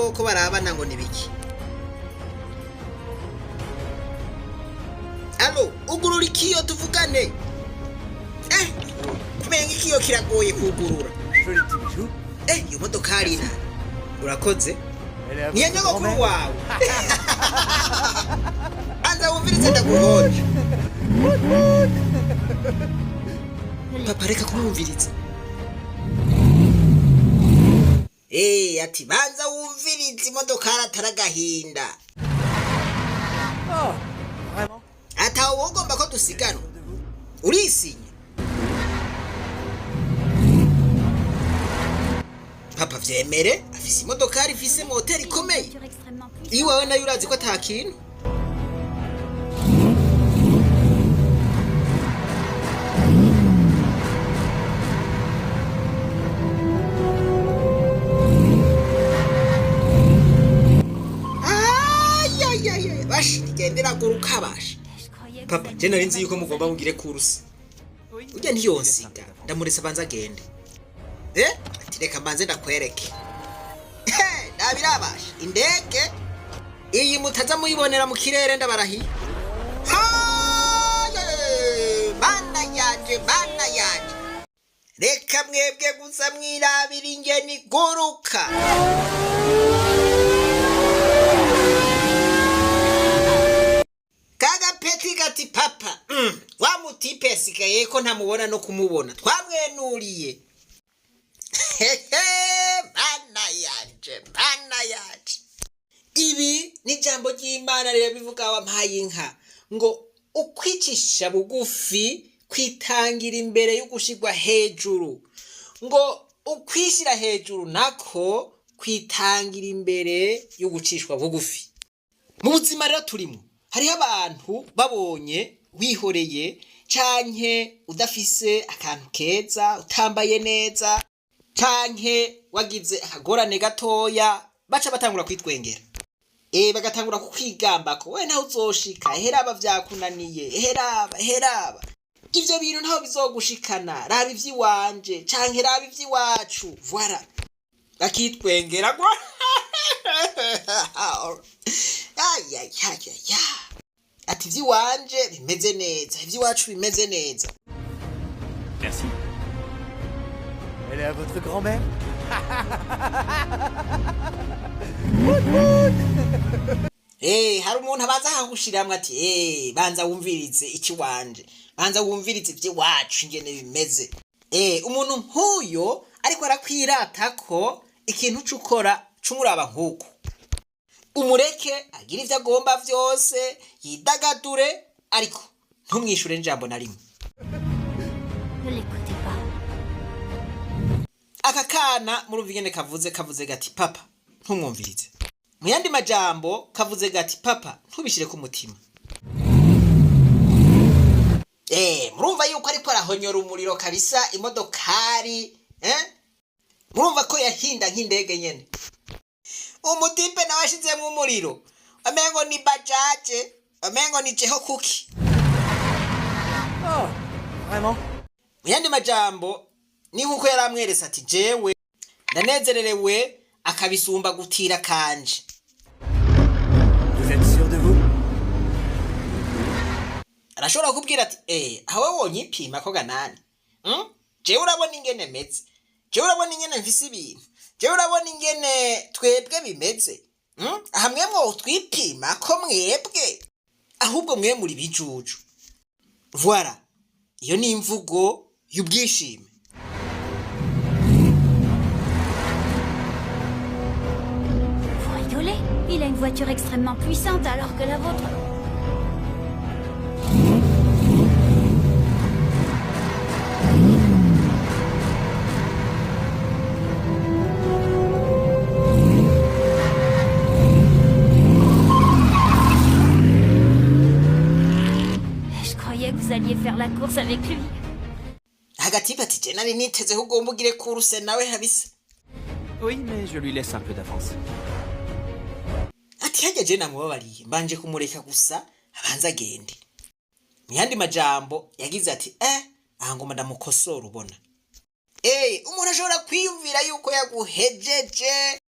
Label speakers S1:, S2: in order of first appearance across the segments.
S1: Bo ko barabana ngo nibiki? Allô, ugurura ikiyo tuvugane. Kumenga ikiyo kiragoye kugurura.
S2: Joli petit bijou.
S1: Iyo modokari na urakoze.
S2: Elle est à
S1: Niyo
S2: votre
S1: nyogokuru
S2: grand-mère.
S1: wawe. Anza wumvirize, ndaguhoje. Papa, reka kumwumviriza. Ati banza wumvirize, imodokari atari agahinda.
S2: Oh, vraiment?
S1: Atawe wogomba ko dusiganwa, urisinya. Papa, vyemere, afise imodokari ifise moteri ikomeye. Iwawe nayo urazi ko ata kintu. Ayayaya, basha, igenda iraguruka basha. Papa, je nari nzi yuko mugomba mugire course. Urya ntiyonsiga, ndamuretse abanza agende. Ati reka mbanze ndakwereke. Nabirabasha indege iyi mutaza muyibonera mu kirere, ndabarahiye. Ha! Mana yanje, mana yanje, reka mwebwe gusa mwirabira ingeni iguruka. Kagapeti gati papa, wa mutipe yasigaye ko ntamubona no kumubona, twamwenuriye. Hehe, mana yanje, mana yanje, ibi ni ijambo ry'Imana rero bivuga. Wampaye inka ngo ukwicisha bugufi kwitangira imbere yo gushirwa hejuru, ngo ukwishyira hejuru nako kwitangira imbere yo gucishwa bugufi. Mu buzima rero turimo, hariho abantu babonye wihoreye canke udafise akantu keza, utambaye neza, canke wagize akagorane gatoya, baca batangura kwitwengera, bagatangura kukwigamba ko we ntaho uzoshika, heraba vyakunaniye, heraba, heraba ivyo bintu ntaho bizogushikana, raba ivy'iwanje canke raba ivy'iwacu. Voilà, bakitwengera ngo ayayayaya, ati ivy'iwanje bimeze neza, ivy'iwacu bimeze neza.
S2: Merci. Elle est à votre grand-mère.
S1: Hari umuntu abanza akagushiramwo ati banza wumvirize ikiwanje, banza wumvirize ivy'iwacu ingene bimeze. Umuntu nk'uyo ariko arakwirata ko ikintu c'ukora c'umuraba nk'uku, umureke agire ivyo agomba vyose, yidagadure, ariko ntumwishure n'ijambo na rimwe.
S3: Ne l'écoutez pas.
S1: Aka kana murumva ingene kavuze? Kavuze gati papa, ntumwumvirize. Mu yandi majambo kavuze gati papa, ntubishire ku mutima. Murumva yuko ariko arahonyora umuriro kabisa imodokari. Murumva ko yahinda nk'indege nyene. Umutipe nawe ashizemwo umuriro, amengo ni bajaje, amengo ni jeho kuki.
S2: Oh, vraiment?
S1: Mu yandi majambo ni nkuko yari amweretse ati jewe ndanezererewe akabisumba gutira kanje.
S2: Vous êtes sûr de vous?
S1: Arashobora kukubwira ati aho wowe wonyipima ko ganani? Jewe urabona ingene meze, jewe urabona ingene mfise ibintu, jewe urabona ingene twebwe bimeze? Aha mwe twipima ko mwebwe ahubwo mwe muri bijuju. Voilà, iyo ni imvugo y'ubwishime.
S3: Vous rigolez? Il a une voiture extrêmement puissante alors que la vôtre. Je croyais que vous alliez faire la course avec lui.
S1: Hagati ati je nari niteze ko ugomba ugire course nawe habisa.
S4: Oui, mais je lui laisse un peu d'avance.
S1: Ati harya je namubabariye, mbanje kumureka gusa abanze agende. Mu yandi majambo yagize ati aha ngoma ndamukosora. Ubona, umuntu ashobora kwiyumvira yuko yaguhejeje,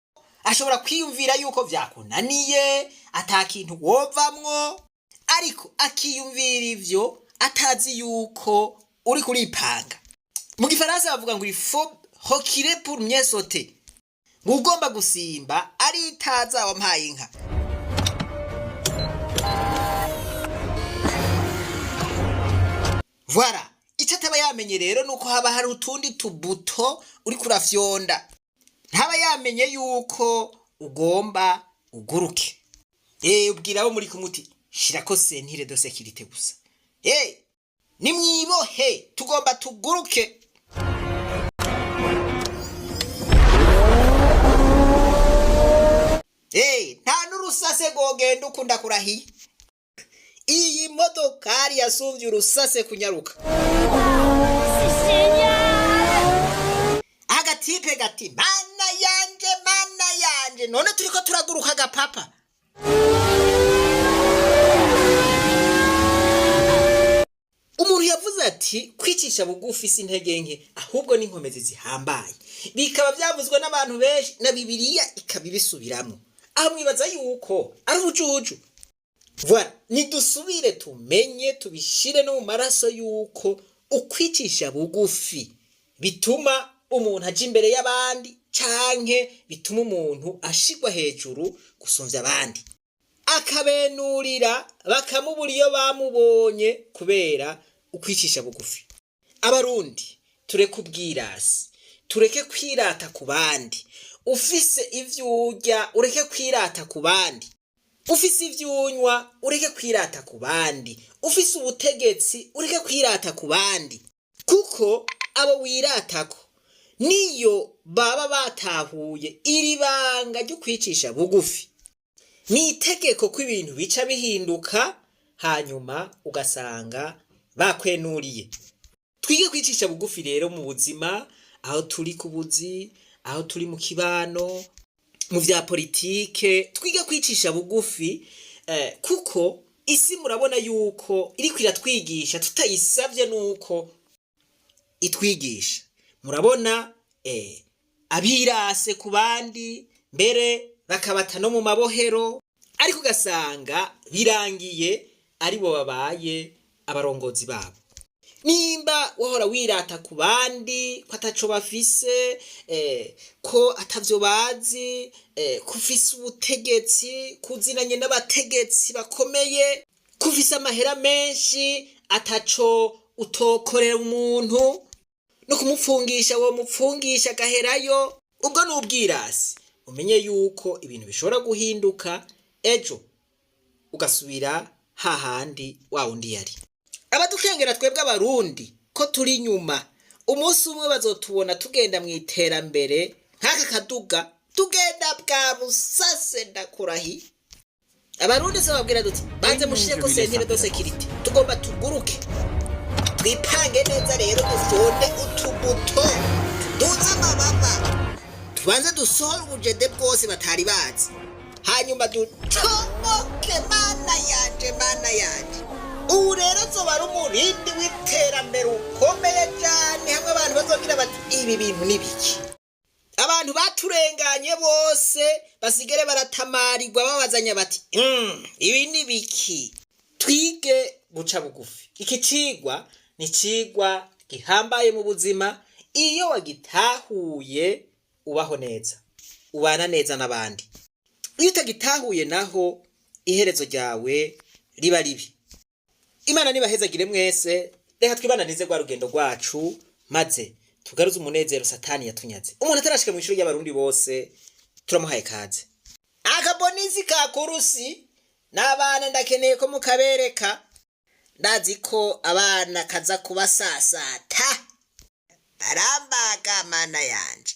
S1: ashobora kwiyumvira yuko Ashobora kwiyumvira yuko vyakunaniye, ata kintu wovamwo, ariko akiyumvira ivyo atazi yuko uri kuripanga. Mu Gifaransa bavuga ngo: "Il faut reculer pour mieux sauter." Ngo ugomba gusimba aritaza. Wampaye inka. Voilà, icyo ataba yamenye rero nuko haba hari utundi tubuto uri kurafyonda, ntaba yamenye yuko ugomba uguruke. Ubwira abo muri kumuti: "Shirako ceinture de sécurité gusa, nimwibohe, tugomba tuguruke." Nta n'urusase rwogenda ukunda kurahiye. Iyi modokari yasumvye urusase kunyaruka.
S3: C'est génial!
S1: Agatipe gati: "Mana yanje, mana yanje, none turiko turaguruka gapapa?" Umuntu yavuze ati: "Kwicisha bugufi si intege nke, ahubwo n'inkomezi zihambaye." Bikaba byavuzwe n'abantu benshi, na Bibiliya ikaba ibisubiramo. Aho mwibaza yuko ari ubujuju? Voilà, nidusubire tumenye, tubishire no mu maraso yuko ukwicisha bugufi bituma umuntu aja imbere y'abandi, canke bituma umuntu ashigwa hejuru gusumvya abandi, akabenurira bakamubura iyo bamubonye kubera ukwicisha bugufi. Abarundi, tureke ubwirasi, tureke kwirata ku bandi. Ufise ivyo urya, ureke kwirata ku bandi. Ufise ivyo unywa, ureke kwirata ku bandi. Ufise ubutegetsi, ureke kwirata ku bandi, kuko abo wiratako niyo baba batahuye iri banga ryo kwicisha bugufi, ni itegeko ko ibintu bica bihinduka, hanyuma ugasanga bakwenuriye. Twige kwicisha bugufi rero mu buzima, aho turi ku buzi, aho turi mu kibano, mu vya politike, twige kwicisha bugufi, kuko isi murabona yuko iriko iratwigisha tutayisavye, nuko itwigisha. Murabona abirase ku bandi, mbere bakabata no mu mabohero, ariko ugasanga birangiye aribo babaye abarongozi babo. Nimba wahora wirata ku bandi ko ataco bafise, ko atavyo bazi, ko ufise ubutegetsi, kuzinanye n'abategetsi bakomeye, ko ufise amahera menshi, ataco utokorera umuntu, no kumupfungisha wo mupfungisha agaherayo, ubwo ni ubwirasi. Umenye yuko ibintu bishobora guhinduka ejo, ugasubira hahandi wa wundi yari. Abadukengera twebwe Abarundi ko turi inyuma, umunsi umwe bazotubona tugenda mu iterambere nk'aka kaduga, tugenda bwa busase. Ndakurahiye, Abarundi se babwira duti: "Banze mushireko ceinture de sécurité, tugomba tuguruke." Twipange neza rero, dufunde utubuto, tuduze amababa, tubanze dusohore ubujede bwose batari bazi, hanyuma dutomoke. Mana yanje, mana yanje, ubu rero zoba ari umurindi w'iterambere ukomeye cyane, hamwe abantu bazogira bati: "Ibi bintu ni biki?" Abantu baturenganye bose basigare baratamarirwa, babazanya bati: "Ibi ni biki?" Twige guca bugufi. Iki cigwa ni cigwa gihambaye mu buzima. Iyo wagitahuye ubaho neza, ubana neza n'abandi. Iyo utagitahuye naho, iherezo ryawe riba ribi. Imana nibahezagire mwese. Reka twibananize rwa rugendo rwacu, maze tugaruze umunezero Satani yatunyaze. Umuntu atarashika mu ishuri ry'Abarundi bose, turamuhaye kaze. Akabonisi ka kurusi n'abana ndakeneye ko mukabereka. Ndazi ko abana kaza kubasasata, barambaga. Mana yanje.